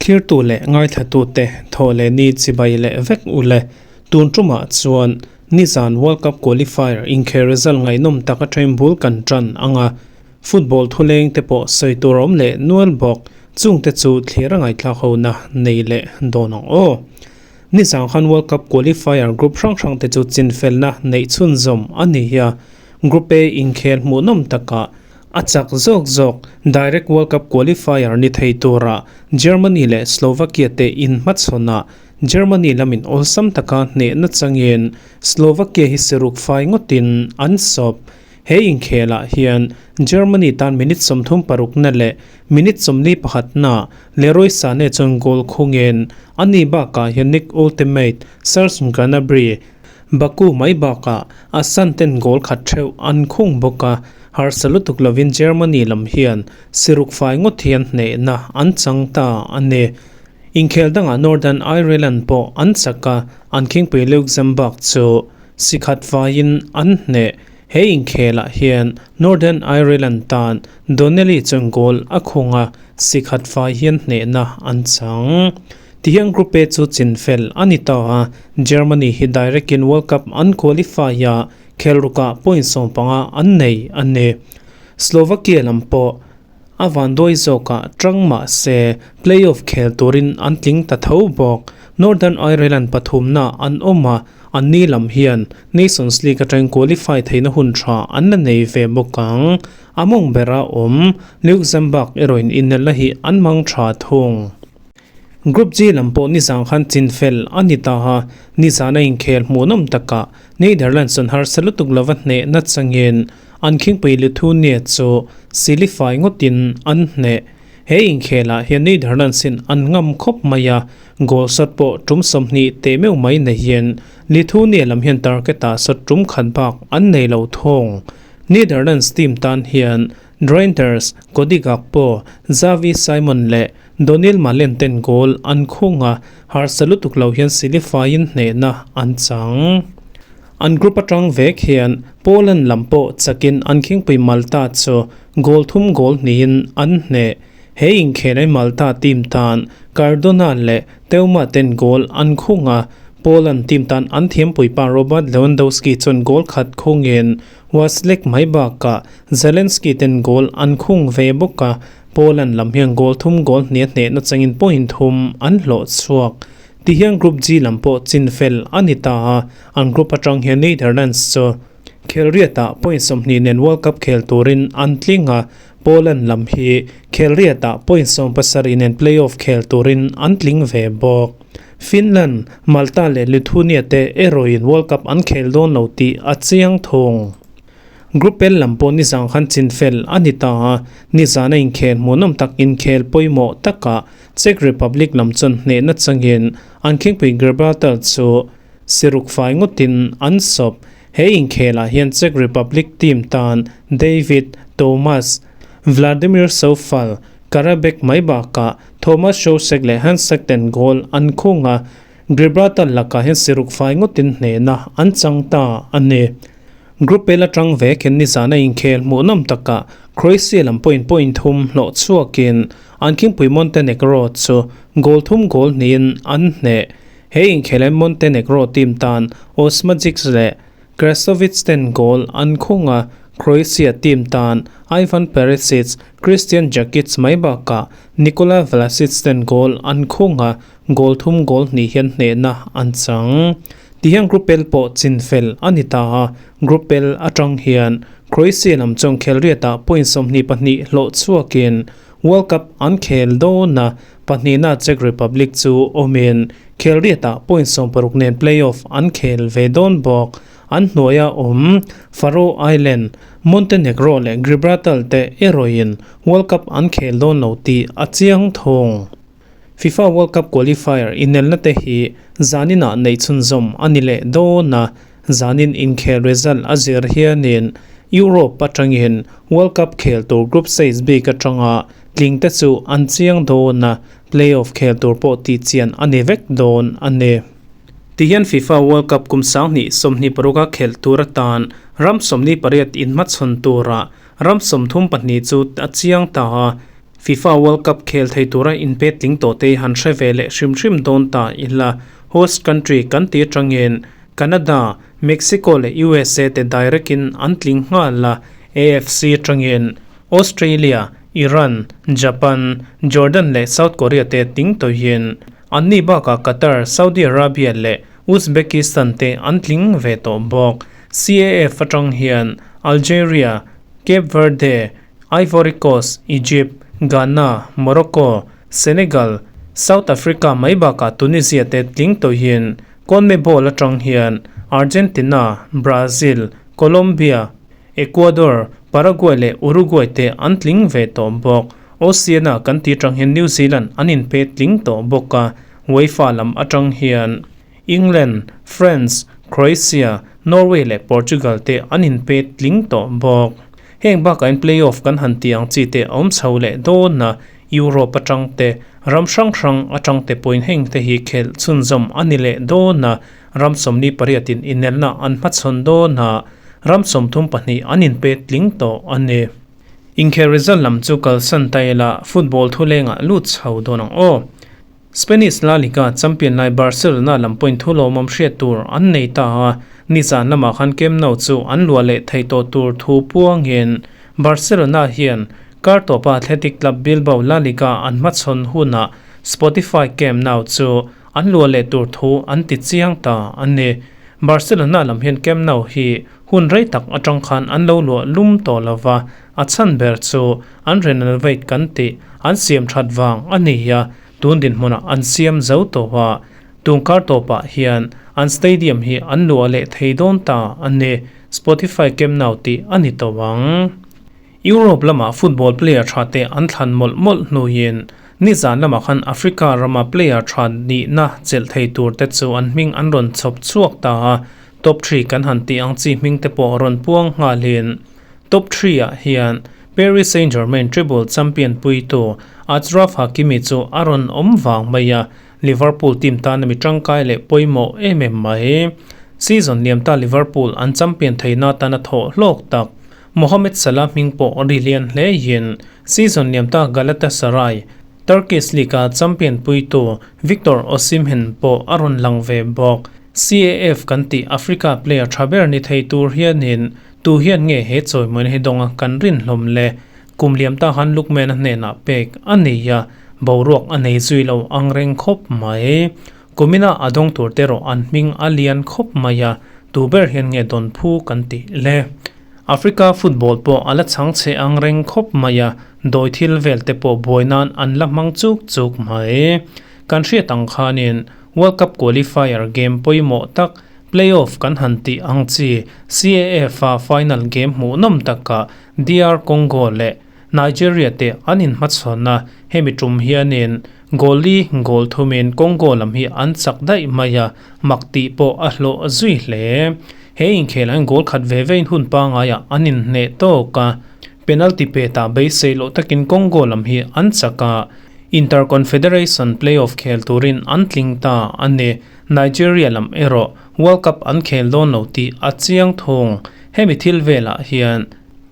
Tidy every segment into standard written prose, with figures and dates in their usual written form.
Thlirtu leh ngaithlatute thaw leh ni chibai leh vek u le. Tun tumah chuan nizan World Cup qualifier inkhel result ngaihnawm tak atangin bul kan tan ang a. Football thuleng te pawh sawi tur a awm leh nual bawk. Chungte chu thlir a ngaihthlak hona nei leh dawn ang aw. Nizan khan World Cup qualifier group hrang hrang te chu chinfelna neih chhunzawm a ni a. Group A inkhel hmuhnawm takah A chak zawk zawk direct World Cup qualifier ni thei tura Germany leh Slovakia te inhmachhawn a, Germany lamin awlsam taka hnehna changin Slovakia hi siruk fai ngawtin an sawp. He inkhelah hian Germany tan minute 36 na leh minute 41 na Leroy Sane chuan goal khungin ani bakah hian Nick Woltemade, Serge Gnabry, Baku mai bakah a san ten goal khat theuh an khung bawk a, harsa lutuk lovin Germany lam hian siruk fai ngawt hian hnehna an chang ta a ni. Inkhel dangah Northern Ireland pawh an chak a, an khingpui Luxembourg chu si khat vaiin an hneh. He inkhelah hian Northern Ireland tan Donnelly chuan goal a khung a, si khat fai hian hnehna an chang. Tihian Group A chu chinfel a ni ta a, Germany hi direct in World Cup an qualify a, khelrukah point 15 an nei a ni. Slovakia lam pawh a vanduai zawkah tang mah se playoff khel turin an tling ta tho bawk. Northern Ireland pathumna an awm a, anni lam hian Nations League atangin qualify theihna hun tha an la nei ve bawk ang. A mawng bera awm Luxembourg erawhin inelna hi an hmang tha thung. Group G lam pawh nizan khan chinfel a ni ta a, nizan a inkhel hmuhnawm takah Netherlands an harsa lutuk lova hnehna changin an khingpui Lithuania chu silifai ngawtin an hneh. He inkhelah hian Netherlands in an ngam khawp mai a, goal shot pawh tum 20 teh meuh mai neihin Lithuania lam hian target ah shot tum khat bak an nei lo thung. Netherlands team tan hian Reinders, Cody Gakpo, Xavi Simon leh Donyell Malen ten goal an khung a, harsa lutuk lo hian silifaiin hnehna an chang. An group atang vek hian Poland lam pawh chakin an khingpui Malta chu goal thum goal hnihin an hneh. He inkhelai Malta team tan Cardona leh Teuma ten goal an khung a, Poland team tan an thiampuipa Robert Lewandowski chuan goal khat khungin Waslek mai bakah Zelensky ten goal an khung ve bawk a, Poland lam hian goal thum goal hnih a hnehna changin point thum an hlawh chhuak. Tihian Group G lam pawh chin fel a ni ta a, an group atang hian Netherlands chu khelriatah point 20 nen World Cup khel turin an tling a, Poland lam hi khelriatah point 70 nen playoff khel turin an tling ve bawk. Finland, Malta leh Lithuania te erawhin World Cup an khel dawn lo tih a chiang thung. Group L lam pawh nizan khan chinfel a ni ta a, nizan a inkhel hmuhnawm tak inkhel pawimawh takah Czech Republic lam chuan hnehna changin an khingpui Gibraltar chu siruk fai ngawtin an sawp. He inkhelah hian Czech Republic team tan David, Tomas, Vladimir Soufal, Karabek mai bakah Thomas Soucek leh Hansek ten goal an khung a, Gibraltar lakah hian siruk fai ngawtin hnehna an chang ta a ni. Group L atang vekin nizan a inkhel hmuhnawm takah Croatia lam pawhin point thum hlawh chhuakin an khingpui Montenegro chu goal thum goal hnihin an hneh. He inkhelai Montenegro team tan Osmajic leh Kresovic ten goal an khung a, Croatia team tan Ivan Perisic, Christian Jakic mai bakah Nikola Vlasic ten goal an khung a, goal thum goal hnih hian hnehna an chang. Tihian Group L pawh chinfel a ni ta a, Group L atang hian Croatia lam chuan khelriatah point 22 hlawh chhuakin World Cup an khel dawn a, pahnihna Czech Republic chu awmin khelriatah point 60 nen playoff an khel ve dawn bawk. An hnuaia awm Faroe Island, Montenegro leh Gibraltar te erawhin World Cup an khel dawn lo tih a chiang thung. FIFA World Cup qualifier inelna te hi zaninah neih chhunzawm a ni leh dawn a, zanin inkhel result a zir hianin Europe atangin World Cup khel tur group stage bik atanga tling te chu an chiang dawn a, playoff khel tur pawh tih chian a ni vek dawn a ni. Tihian FIFA World Cup kum 2026 a khelh tur atan ram 28 inhmachhawn turah. Ram 32 chu a chiang ta a, FIFA World Cup khel thei tura inpe tling tawh te han hre ve leh hrim hrim dawn ta ila. Host country kan ti atangin Canada, Mexico leh USA te direct in an tling nghal a, AFC atangin Australia, Iran, Japan, Jordan leh South Korea te tling tawhin anni bakah Qatar, Saudi Arabia leh Uzbekistan te an tling ve tawh bawk. CAF atang hian Algeria, Cape Verde, Ivory Coast, Egypt, Ghana, Morocco, Senegal, South Africa mai bakah Tunisia te tling tawhin CONMEBOL atang hian Argentina, Brazil, Colombia, Ecuador, Paraguay leh Uruguay te an tling ve tawh bawk. Oceania kan tih atang hian New Zealand an inpe tling tawh bawk a, UEFA lam atang hian England, France, Croatia, Norway leh Portugal te an inpe tling tawh bawk. Heng bakah hian play-off kan han tih ang chi te a awm chho leh dawn a, Europe atang te, ram hrang hrang atang te pawhin heng te hi khelh chhunzawm a ni leh dawn a, ram 48 in inelna an hmachhawn dawn a, ram 32 an inpe tling tawh a ni. Inkhel result lam chu kalsan ta ila football thulengah lut chho dawn ang aw. Spanish La Liga champion lai Barcelona lam pawhin thu lawmawm hriat tur an nei ta a, nizan lamah khan Camp Nou chu an luah leh thei tawh tur thu puangin Barcelona hian kar tawpa Athletic Club Bilbao La Liga an hmachhawn hunah Spotify Camp Nou chu an luah leh tur thu an ti chiang ta a ni. Barcelona lam hian Camp Nou hi hun rei tak atang khan an lo luah lum tawh lova, a chhan ber chu an renovate kan tih an siam that vang a ni a, tun dinhmunah an siam zo tawh a, tungkar tawpah hian an stadium hi an luah leh thei dawn ta a ni, Spotify Camp Nou tih a ni tawh ang. Europe lamah football player tha te an thlan mawlh mawlh hnuin nizan lamah khan Africa rama player tha nihna chelh thei tur te chu an hming an rawn chhawp chhuak ta a, top three kan han tih ang chi hming te pawh rawn puang nghalin Top three ah hian Paris Saint-Germain treble champion puitu Achraf Hakimi chu a rawn awm vang mai a, Liverpool team tana mi tangkai leh pawimawh em em mai. Season liam ta Liverpool an champion theihna atana thawh hlawk tak Mohamed Salah hming pawh ri lian hle in season liam ta Galatasaray Turkish League a champion puitu Victor Osimhen pawh a rawn lang ve bawk. CAF kan tih Africa player tha ber ni thei tur hianin Tu hian nge he chawimawina hi dawnga kan rin hlawm le? Kum liam ta khan Lukman-a hnenah pek a nei a, boruak a nei zui lo ang reng khawp mai. Kumina a dawng tur te erawh an hming a lian khawp mai a, tu ber hian nge dawn phu kan tih le? Africa football pawh a la chhang chhe ang reng khawp mai a, dawi thil vel te pawh buai nan an la hmang chuk chuk mai. Kan hriat ang khanin World Cup qualifier game pawimawh tak Play-off kan han tih ang chi CAF-a final game hmuhnawm takah DR Congo leh Nigeria te an inhmachhawn a, hemi tum hianin goal li goal thumin Congo lam hi an chak daih mai a, mak tih pawh a hlawh zui hle. He inkhel an goal khat ve vein hun pangaiah an inhneh tawk a, penalty petah beisei loh takin Congo lam hi an chak a, Inter-Confederation play-off khel turin an tling ta a ni. Nigeria lam erawh World Cup an khel dawn lo tih a chiang thung. Hemi thil velah hian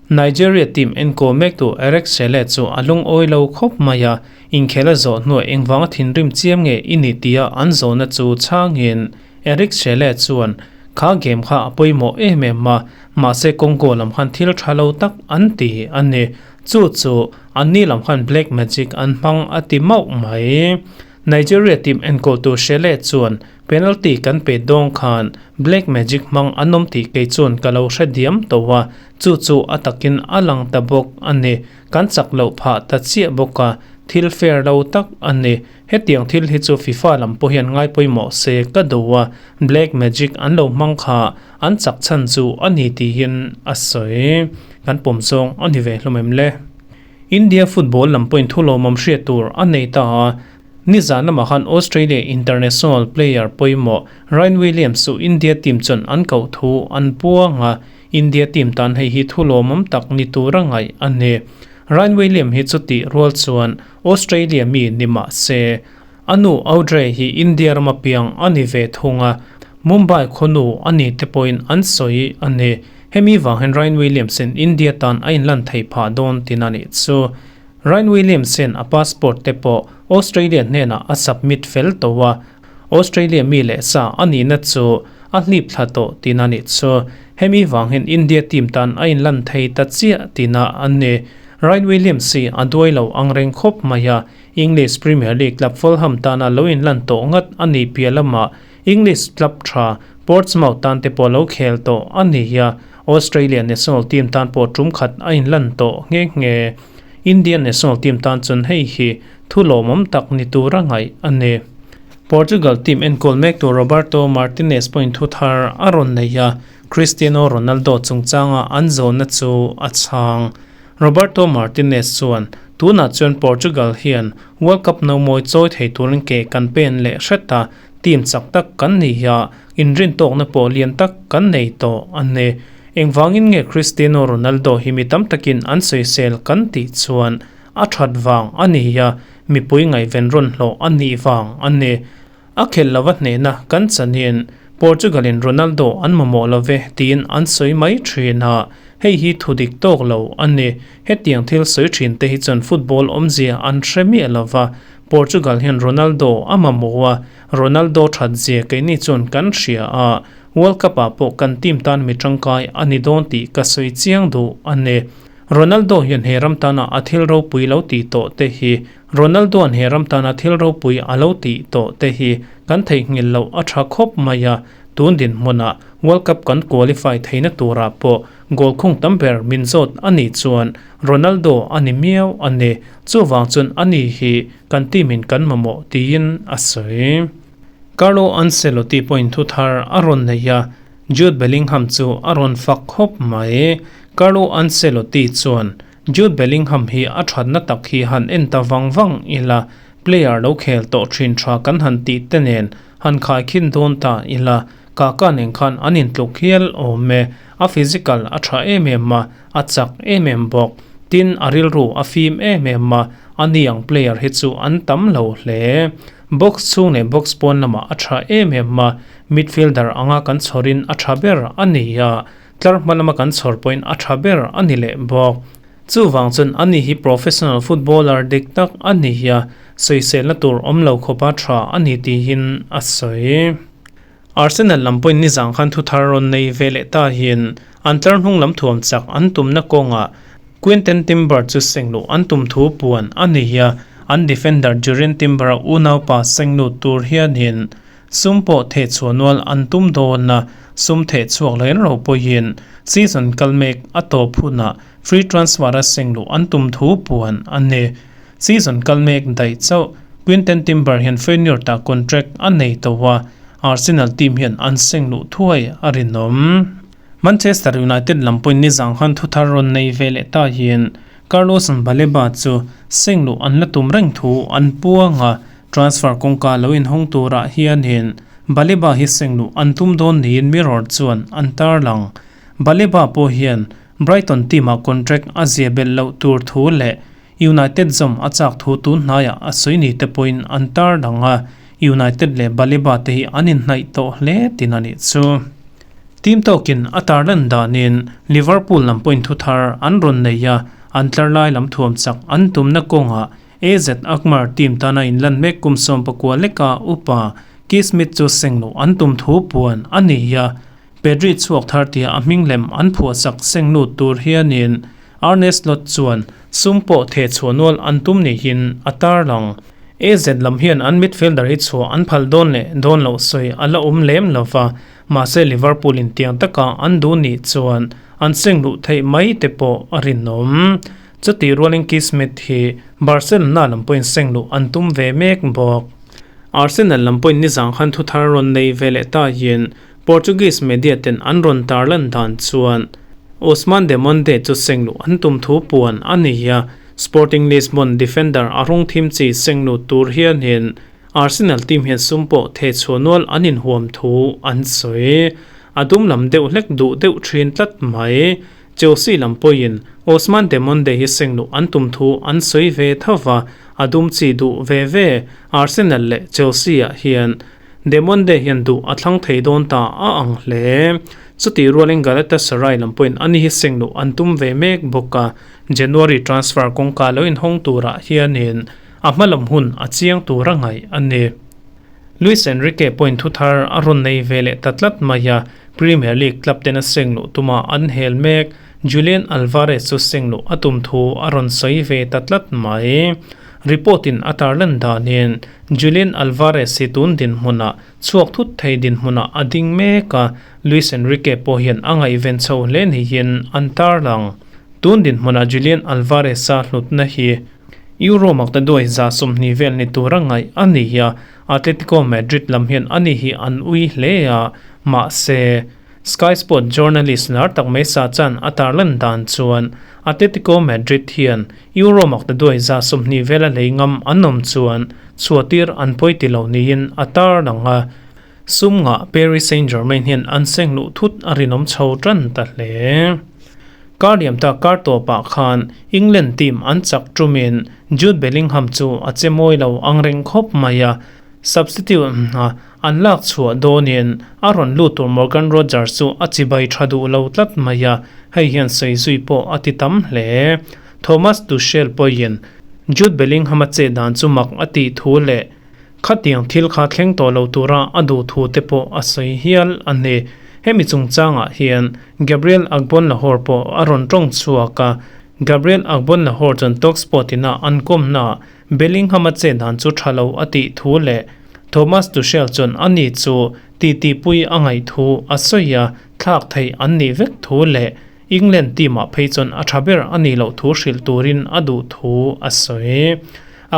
Nigeria team enkawl mektu Eric Chelle chu a lungawi lo khawp mai a, inkhel a zawh hnuah engvanga thinrim chiam nge i ni tia an zawhna chu chhangin Eric Chelle chuan kha game kha a pawimawh em em a, mahse Congo lam khan thil tha lo tak an ti a ni. Chu chu anni lam khan black magic an hmang a ti mauh mai. Nigeria team enkawltu Shele chuan penalty kan pe dawng khan black magic hmang an awm tih kei chuan ka lo hre diam tawh a, chu chu a takin a lang ta bawk a ni. Kan chak loh phah ta chiah bawk a, thil fair lo tak a ni. Hetiang thil hi chu FIFA lam pawh hian ngai pawimawh se ka duh a, black magic an lo hmang kha an chak chhan chu a ni tiin a sawi. Kan pawm zawng a ni ve hlawm em le? India football lam pawhin thu lawmawm hriat tur a nei ta a, nizan lamah khan Australia international player pawimawh Ryan Williams chu India team chuan an koh thu an puang a, India team tan hei hi thu lawmawm tak ni tura ngaih a ni. Ryan Williams hi chutih rual chuan Australia mi ni mah se, a nu Audrey hi India rama piang a ni ve thung a, Mumbai khawnu a ni te pawhin an sawi a ni. Hemi vang hian Ryan Williams in India tan a inlan thei phah dawn tin a nih chu. Ryan Williams hian a passport te pawh Australia hnenah a submit fel tawh a, Australia mi leh sa a nihna chu a hlip thla tawh tin a nih chu. Hemi vang hian India team tan a inlan thei ta chiah tina a ni. Ryan Williams hi a duai lo ang reng khawp mai a, English Premier League club Fulham tana lo inlan tawh ngat a nih piah lamah English club tha Portsmouth tan te pawh lo khel tawh a ni a, Australia national team tan pawh tum khat a inlan tawh nghe nghe. Indian national team tan chuan hei hi thu lawmawm tak ni tura ngaih a ni. Portugal team enkawl mektu Roberto Martinez pawhin thu thar a rawn nei a, Cristiano Ronaldo chungchanga an zawnna chu a chhang. Roberto Martinez chuan, Tunah chuan Portugal hian World Cup no mawi chawi thei turin ke kan pen leh hret a, team chak tak kan ni a, inrintawkna pawh lian tak kan nei tawh a ni. Engvangin nge Cristiano Ronaldo hi mi tam takin an sawisel kan tih chuan a that vang a ni a, mipui ngaihven rawn hlawh a nih vang a ni. A khelh lova hnehna kan chanin Portugal-in Ronaldo an mamawh lo ve tiin an sawi mai thin a, hei hi thu dik tawk lo a ni. Hetiang thil sawi thin te hi chuan football awmzia an hre miah lo va, Portugal hian Ronaldo a mamawh a, Ronaldo that zia keini chuan kan hria a, World Cup-ah pawh kan team tan mi tangkai a ni dawn tih ka sawi chiang duh a ni. Ronaldo hian he ram tana a thil ropui lo tih tawh te hi Ronaldo-a'n he ram tana thil ropui a lo tih tawh te hi kan theihnghilh loh a tha khawp mai a, tun dinhmunah World Cup kan qualify theihna turah pawh goal khung tam ber min zawt a nih chuan Ronaldo a ni miau a ni, chuvang chuan a ni hi kan team in kan mamawh tiin a sawi. Carlo Ancelotti pawhin thu thar a rawn nei a, Jude Bellingham chu a rawn fak khawp mai. Carlo Ancelotti chuan Jude Bellingham hi a thatna tak hi han en ta vang vang ila, player lo khel tawh thin tha kan han tih te nen han khaikhin dawn ta ila, Kaka nen khan an intluk hial awm e. A physical a tha em em a, a chak em em bawk. Tin, a rilru a fim em em a, a ni ang player hi chu an tam lo hle. Box chhung leh box pawn lamah a tha em em a, midfielder anga kan chhawrin a tha ber a ni a, Tlar hma lama kan chhawr pawhin a tha ber a ni leh bawk. Chuvang chuan ani hi professional footballer dik tak a ni hi a, sawiselna tur awm lo khawpa tha a ni tiin a sawi. Arsenal lam pawhin nizang khan thu thar rawn nei ve leh ta hian an tlar hnung lam thuam chak an tumna kawngah Quinten Timber chu sengluh an tum thu puan a ni hi a, an defender Jurrien Timber-a unaupa senglut tur hianin Sum pawh theh chhuah nual an tum dawn a, sum theh chhuak len ro pawhin season kal mek a tawp hunah free transfer a seng luh an tum thu puan a ni. Season kal mek daih chauh Quinten Timber hian Feyenoord ah contract a nei tawh a, Arsenal team hian an seng luh thuai a rinawm. Manchester United lam pawhin nizang khan thuthar rawn nei ve leh ta hian Carlos Baleba chu seng luh an la tum reng thu an puang a, Transfer kawngka lo inhawng turah hianin Baleba hi sengluh an tum dawn niin Mirror chuan an tarlang. Baleba pawh hian Brighton team-ah contract a zia belh loh tur thu leh United zawm a chak thu tun hnaiah a sawi ni te pawhin an tarlang a, United leh Baleba te hi an inhnaih tawh hle tin a nih chu. Team tawkin a tarlan danin Liverpool lam pawhin thu thar an rawn nei a, an tlar lai lam thuam chak an tumna kawngah AZ Alkmaar team tana inlan mek kum 19 leka upa Keith Smith chu sengluh an tum thu puan a ni a, Pedri chhuak thar tia a hming lem an phuahsak senglut tur hianin Arne Slot chuan sum pawh theh chhuah nual an tum niin a tarlang. AZ lam hian an midfielder hi chhuah an phal dawn leh dawn loh sawi a la awm lem lo va, mahse Liverpool in tiang taka an duh nih chuan an sengluh theih mai te pawh a rinawm. Chutih rualin Kismet hi Barcelona lam pawhin sengluh an tum ve mek bawk. Arsenal lam pawhin nizang khan thu thar rawn nei ve leh ta hian Portuguese media ten an rawn tarlan dan chuan Ousmane Demonde chu sengluh an tum thu puan a ni a, Sporting Lisbon defender a rawng thim chi sengluh tur hianin Arsenal team hian sum pawh theh chhuah nual an inhuam thu an sawi. A dum lam deuh hlek duh deuh thin tlat mai. Chelsea lam pawhin Ousmane Demonde hi sengluh an tum thu an sawi ve tho va, a dum chi duh ve ve. Arsenal leh Chelsea ah hian Demonde hian duh a thlang thei dawn ta a ang hle. Chutih rualin Galatasaray lam pawhin ani hi seng luh an tum ve mek bawk a, January transfer kawngka lo inhawng turah hianin a hmalam hun a chiang tur a ngaih a ni. Luis Enrique pawhin thuthar a rawn nei ve leh ta tlat mai a, Premier League club ten a seng luh tuma an hel mek. Julian Alvarez chu seng luh a tum thu a rawn sawi ve ta tlat mai. Report in a tarlan danin Julian Alvarez hi tun dinhmunah chhuak thut thei dinhmunah a ding mek a, Luis Enrique pawh hian a ngaihven chho hle niin an tarlang. Tun dinhmunah Julian Alvarez-a hlutna hi Euro maktaduai 120 vel ni tura ngaih a ni a, Atletico Madrid lam hian ani hi an ui hle a, mahse, Sky Sport journalist lar tak mai sa chan a tarlan dan chuan Atletico Madrid hian Euro maktaduai 20 vela lei ngam an awm chuan chhuahtir an pawi ti lo niin a tarlang a. Sum ngah Paris Saint-Germain hian an seng luh thut a rinawm chho tan ta hle. Kar liam ta kar tawpah khan England team an chak tumin Jude Bellingham chu a che mawi lo angreng khawp mai a, substitute hna An lak chhuah dawnin a rawn lut tur Morgan Rogers chu a chibai tha duh lo tlat mai a, hei hian sawi zui pawh a ti tam hle. Thomas Tuchel pawhin Jude Bellingham-a chet dan chu mak a tih thu leh khatiang thil kha thleng tawh lo tura a duh thu te pawh a sawi hial a ni. Hemi chungchangah hian Gabriel Agbonlahor pawh a rawn tawng chhuak a, Gabriel Agbonlahor chuan Talksport ina an kawmnaah Bellingham-a chet dan chu tha lo a tih thu leh Thomas Tuchel chuan ani chu titipui a ngaih thu a sawi a, thlak theih an nih vek thu leh England team-ah phei chuan a tha ber a nih loh thu hrilh turin a duh thu a sawi.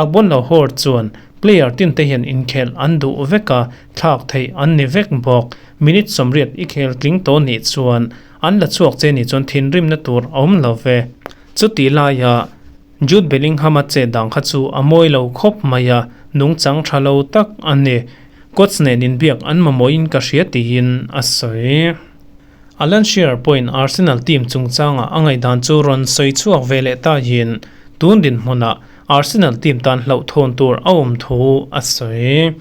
Agbonlahor chuan player tinte hian inkhelh an duh vek a, thlak theih an ni vek bawk. Minute 80 i khel tling tawh nih chuan an la chhuak che nih chuan thinrimna tur a awm lo ve. Chutih laia Jude Bellingham-a chet dan kha chu a mawi lo khawp mai a, nungchang tha lo tak a ni. Coach nen inbiak an mamawhin ka hria tiin a sawi. Alan Shearer pawhin Arsenal team chungchanga a ngaihdan chu rawn sawi chhuak ve leh tahin tun dinhmunah Arsenal team tan hlauhthawn tur a awm thu a sawi.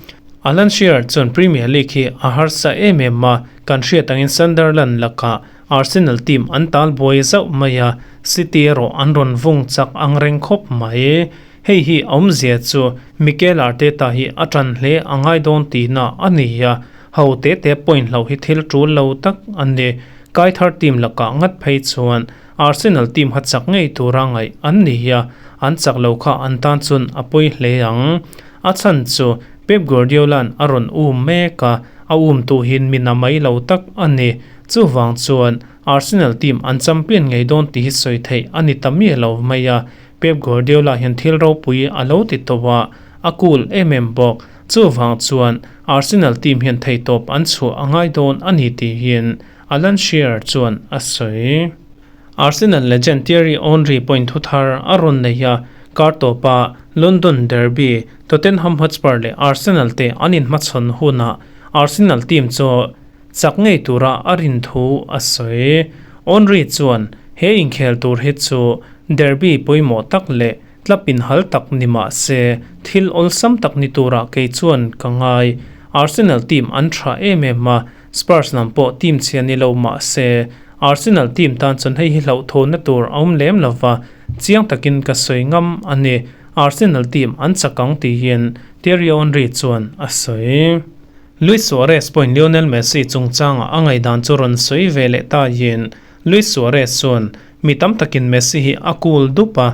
Alan Shearer chuan Premier League hi a harsa em em a, kan hriat angin Sunderland lakah Arsenal team an tal buai zauh mai a, City erawh an rawn vung chak ang reng khawp mai. Hei hi a awmzia chu Mikel Arteta hi a tan hle a ngai dawn tihna a ni a, ho te te point hloh hi thil tul lo tak a ni. Kaithar team lakah ngat phei chuan Arsenal team kha chak ngei tura ngaih an ni a, an chak lo kha an tan chuan a pawi hle ang. A chhan chu Pep Guardiola'n a rawn um mek a, a um tu hin min a mai lo tak a ni. Chuvang chuan Arsenal team an champion ngei dawn tih hi sawi theih a ni ta miah lo mai a, Pep Guardiola hian thil ropui a lo ti tawh a, a cool em em bawk. Chuvang chuan Arsenal team hian theihtawp an chhuah a ngai dawn a ni tihin Alan Shearer chuan a sawi. Arsenal legend Thierry Henry pawhin thuthar a rawn nei a, kar tawpa London derby Tottenham Hotspur leh Arsenal te an inhmachhawn hunah Arsenal team chu chak ngei tura a rin thu a sawi. Henry chuan he inkhel tur hi chu derby pawimawh tak leh tlap inhal tak ni mah se thil awlsam tak ni turah kei chuan ka ngai. Arsenal team an tha em em a, Spurs lam pawh team chhia ni lo mah se Arsenal team tan chuan hei hi hlauhthawnna tur a awm lem lova, chiang takin ka sawi ngam a ni. Arsenal team an chak ang tihin Thierry Henry chuan a sawi. Luis Suarez pawhin Lionel Messi chungchangah a ngaihdan chu rawn sawi ve leh tahin Luis Suarez chuan mi tam takin Messi hi a cool dup a,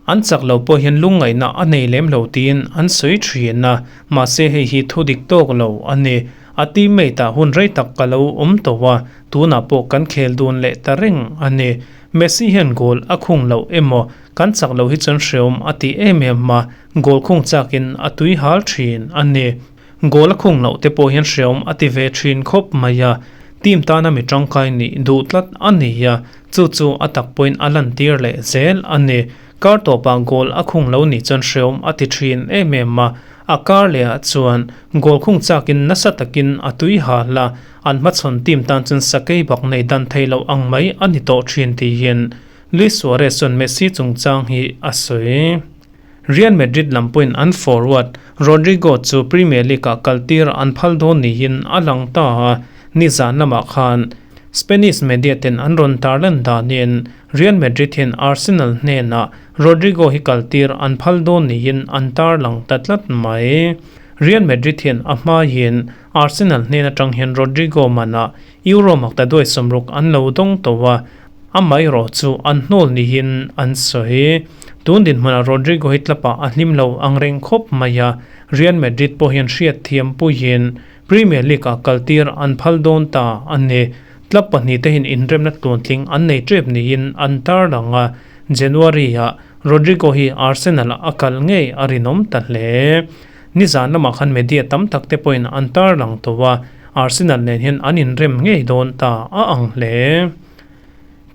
an chak lo pawh hian lungngaihna a nei lem lo tiin an sawi thin a, mahse hei hi thu dik tawk lo a ni. A teammate ah hun rei tak ka lo awm tawh a, tunah pawh kan khel dun leh ta reng a ni. Messi hian goal a khung loh emaw kan chak lo hi chuan hreawm a ti em em a, goal khung chakin a tui hal thin a ni. Goal a khung loh te pawh hian hreawm a ti ve thin khawp mai a, team tana mi tangkai nih duh tlat a ni a, chu chu a tak pawhin a lantir leh zel a ni. Kar tawpah goal a khung lo nih chuan hreawm a ti thin em em a, a kar lehah chuan goal khung chakin nasa takin a tui hal a, an hmachhawn team tan chuan sakei bak nei dan thei loh ang mai a ni tawh thin tiin Luis Suarez chuan Messi chungchang hi a sawi. Real Madrid lam pawhin an forward Rodrygo chu Premier League-ah kaltir an phal dawn niin a lang ta a, nizan lamah khan Spanish media ten an rawn tarlan danin Real Madrid hian Arsenal hnenah Rodrygo hi kaltir an phal dawn niin an tarlang ta tlat mai. Real Madrid hian a hmain Arsenal hnen atang hian Rodrygo manah Euro makta duai 60 an lo dawng tawh a, amaherawh chu an hnawl niin an sawi. Tun dinhmunah Rodrygo hi tlapah a hlim lo ang reng khawp mai a, Real Madrid pawh hian hriatthiam puiin Premier League-ah kaltir an phal dawn ta a ni. Club pahnihte hian inremna tluantling an nei tep niin an tarlang a, January-ah Rodrygo hi Arsenal-ah a kal ngei a rinawm ta hle. Nizan lamah khan media tam tak te pawhin an tarlang tawh a, Arsenal nen hian an inrem ngei dawn ta a ang hle.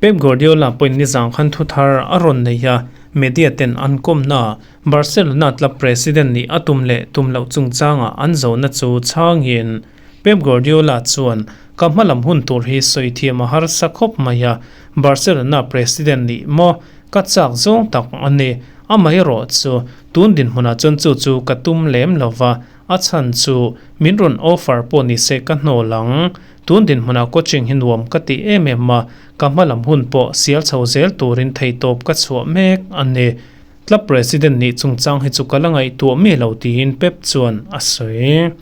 Pep Guardiola pawhin nizan khan thu thar a rawn nei a, media ten an kawmna Barcelona club president nih a tum leh tum loh chungchangah an zawhna chu chhangin Pep Guardiola chuan, Ka hmalam hun tur hi sawi thiam a harsa khawp mai a, Barcelona president nih maw ka chak zawng tak a ni. Amaherawh chu tun dinhmunah chuan chu chu ka tum lem lo va, a chhan chu min rawn offer pawh ni se ka hnawl ang. Tun dinhmunah coaching hi nuam ka ti em em a, ka hmalam hun pawh sial chho zel turin theihtawp ka chhuah mek a ni. Club president nih chungchang hi chu ka la ngaihtuah mi lo tiin Pep chuan a sawi.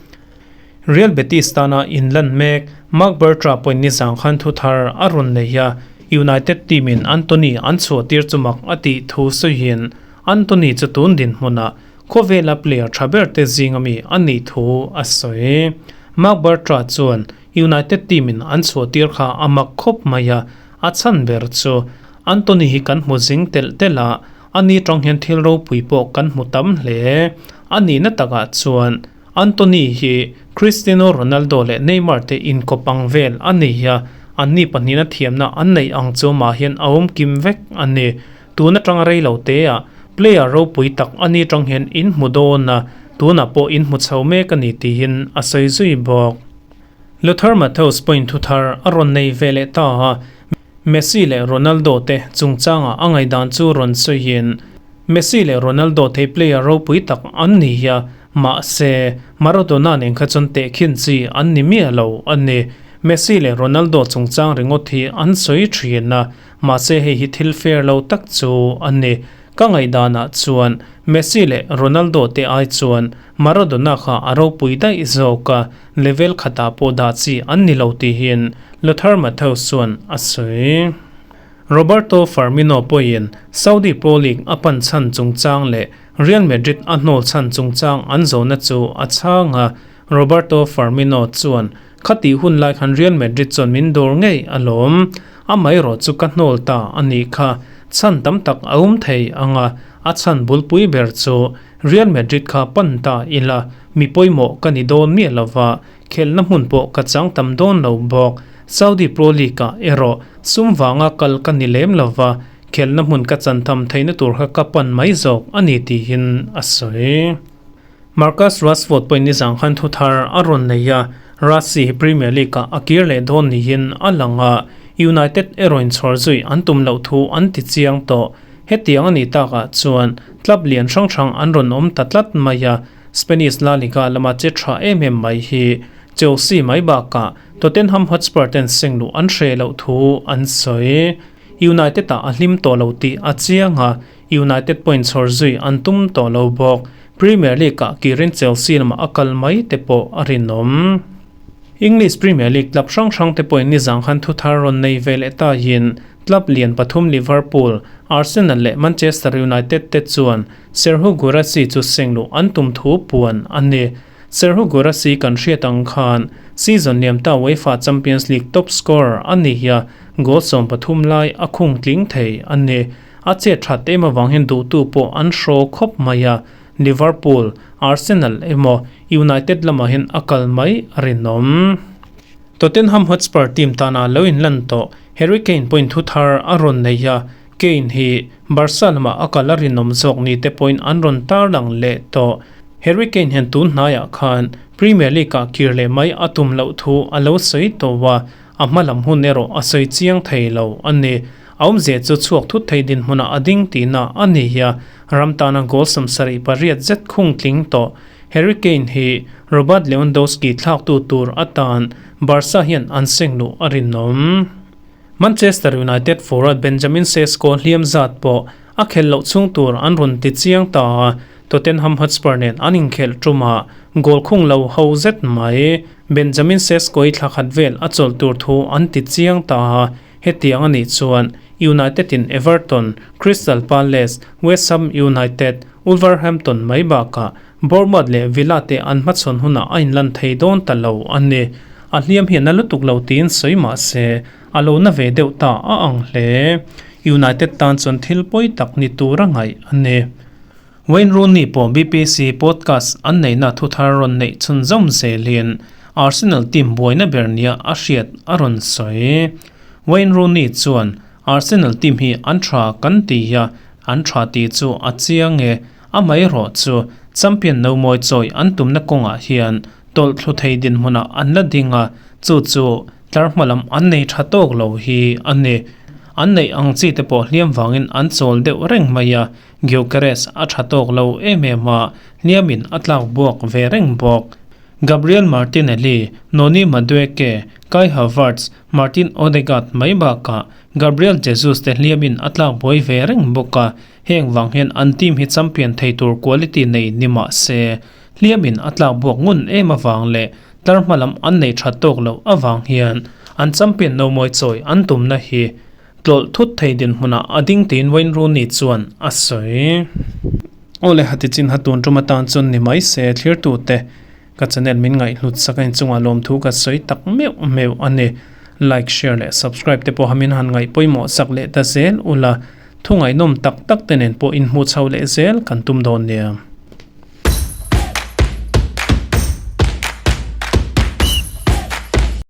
Real Betis tana inlan mek Marc Bartra pawhin nizang khan thu thar a rawn nei a, United team in Antony an chhuahtir chu mak a tih thu sawiin Antony chu tun dinhmunah khawvela player tha ber te zinga mi a nih thu a sawi. Marc Bartra chuan United team in an chhuahtir kha a mak khawp mai a, a chhan ber chu Antony hi kan hmu zing telh telh a, ani tang hian thil ropui pawh kan hmu tam hle. A nihna takah chuan Antony hi Cristiano Ronaldo leh Neymar te inkawp ang vel a ni a, anni pahnihna thiamna an neih ang chu mah hian a awm kim vek a ni. Tun atanga rei lo teah player ropui tak ani tang hian in hmu dawn a, tunah pawh in hmu chho mek a ni tiin a sawi zui bawk. Lothar Matthäus pawhin thu thar a rawn nei ve leh ta a, Messi leh Ronaldo te chungchangah a ngaihdan chu rawn sawiin, Messi leh Ronaldo thei player ropui tak an ni a, mahse Maradona nen kha chuan tehkhin chi an ni miah lo a ni. Messi leh Ronaldo chungchang ringawt hi an sawi thin a, mahse hei hi thil fair lo tak chu a ni. Ka ngaihdanah chuan Messi leh Ronaldo te ai chuan Maradona kha a ropui daih zawk a, level khatah pawh dah chi an ni lo tihin Lothar Matthäus chuan a sawi. Roberto Firmino pawhin Saudi Pro League a pan chhan chungchang leh Real Madrid a hnawl chhan chungchang an zawhna chu a chhang a, Roberto Firmino chuan, Khatih hun lai khan Real Madrid chuan min dawr ngei alawm. Amaherawh chu ka hnawl ta a nih kha. Chhan tam tak a awm thei ang a, a chhan bulpui ber chu Real Madrid kha pan ta ila, mi pawimawh ka ni dawn miah lova, Khelhna hmun pawh ka chang tam dawn lo bawk. Saudi Pro League-ah erawh sum vanga kal ka ni lem lo va, khelhna hmun ka chan tham theihna tur kha ka pan mai zawk a ni tiin a sawi. Marcus Rashford pawhin nizang khan thu thar a rawn nei a, Rassi hi Premier League-ah a kir leh dawn niin a lang a, United erawhin chhawr zui an tum loh thu an ti chiang tawh. Hetiang a nih takah chuan club lian hrang hrang an rawn awm ta tlat mai a, Spanish La Liga lama che tha em em mai hi Chelsea mai bakah Tottenham Hotspur ten sengluh an hreh loh thu an sawi. United ah a hlim tawh lo tih a chiang a, United point chhawr zui an tum tawh lo bawk. Premier League ah kirin Chelsea lamah a kal mai te pawh a rinawm. English Premier League club hrang hrang te pawhin nizang khan thu thar rawn nei ve leh tahin club lian pathum Liverpool, Arsenal leh Manchester United te chuan Serhou Guirassy chu sengluh an tum thu puan a ni. Serhou Guirassy kan hriat ang khan season liam ta UEFA Champions League top scorer a ni a, goal 13 lai a khung tling thei a ni. A chet that em avang hian duhtu pawh an hraw khawp mai a, Liverpool, Arsenal emaw United lamah hian a kal mai a rinawm. Tottenham Hotspur team tana lo inlan tawh Harry Kane pawhin thu thar a rawn nei a, Kane hi Barca lamah a kal a rinawm zawk ni te pawhin an rawn tarlang leh tawh. Harry Kane hian tun hnaiah khan Premier League-ah kir leh mai a tum loh thu a lo sawi tawh a, a hma lam hun erawh a sawi chiang thei lo a ni. A awmzia chu chhuak thut thei dinhmunah a ding tihna a ni a, ram tana goal 78 zet khung tling tawh Harry Kane hi Robert Lewandowski thlaktu tur atan Barca hian an seng luh a rinawm. Manchester United forward Benjamin Sesko hliam zat pawh a khelh loh chhung tur an rawn ti chiang ta a, Tottenham Hotspur nen an inkhelh ṭumah goal khung lo ho zet mai. Benjamin Sesko-i thla khat vel a chawlh tur thu an ti chiang ta a, hetiang a nih chuan United in Everton, Crystal Palace, West Ham United, Wolverhampton mai bakah Bournemouth leh Villa te an hmachhawn hunah a inlan thei dawn ta lo a ni. A hliam hian a lutuk lo tiin sawi mah se, a lo na ve deuh ta a ang hle. United tan chuan thil pawi tak ni tur a ngaih a ni. Wayne Rooney pawh BPC podcast an neihna thuthar rawn neih chhunzawm zelin Arsenal team buaina ber nia a hriat a rawn sawi. Wayne Rooney chuan, Arsenal team hi an tha kan ti a, an tha tih chu a chiang e. Amaherawh chu champion no mawi chawi an tumna kawngah hian tawlh thlu thei dinhmunah an la ding a, chu chu tlar hma lam an nei tha tawk lo hi a ni. An neih ang chi te pawh hliam vangin an chawl deuh reng mai a, Gyökeres a tha tawk lo em em a, hliamin a tlak buak ve reng bawk. Gabriel Martinelli, Noni Madueke, Kai Havertz, Martin Odegaard mai bakah Gabriel Jesus te hliamin a tlak buai ve reng bawk a, Heng vang hian an team hi champion thei tur quality nei ni mah se, hliamin a tlak buak ngun em avang leh tlar hma lam an nei tha tawk loh avang hian an champion no mawi chawi an tumna hi tlawlh thut thei dinhmunah a ding tiin Wayne Rooney chuan a sawi. Aw le hati chin ha tun tum atan chuan ni mai se thlirtute ka channel min ngaihhlut sak a inchungah lawmthu ka sawi tak meuh meuh a ni. Like, share leh subscribe te pawh hamin han ngaih pawimawh sak leh ta zel ula. Thu ngaihnawm tak tak te nen pawh inhmuh chho leh zel kan tum dawn nia.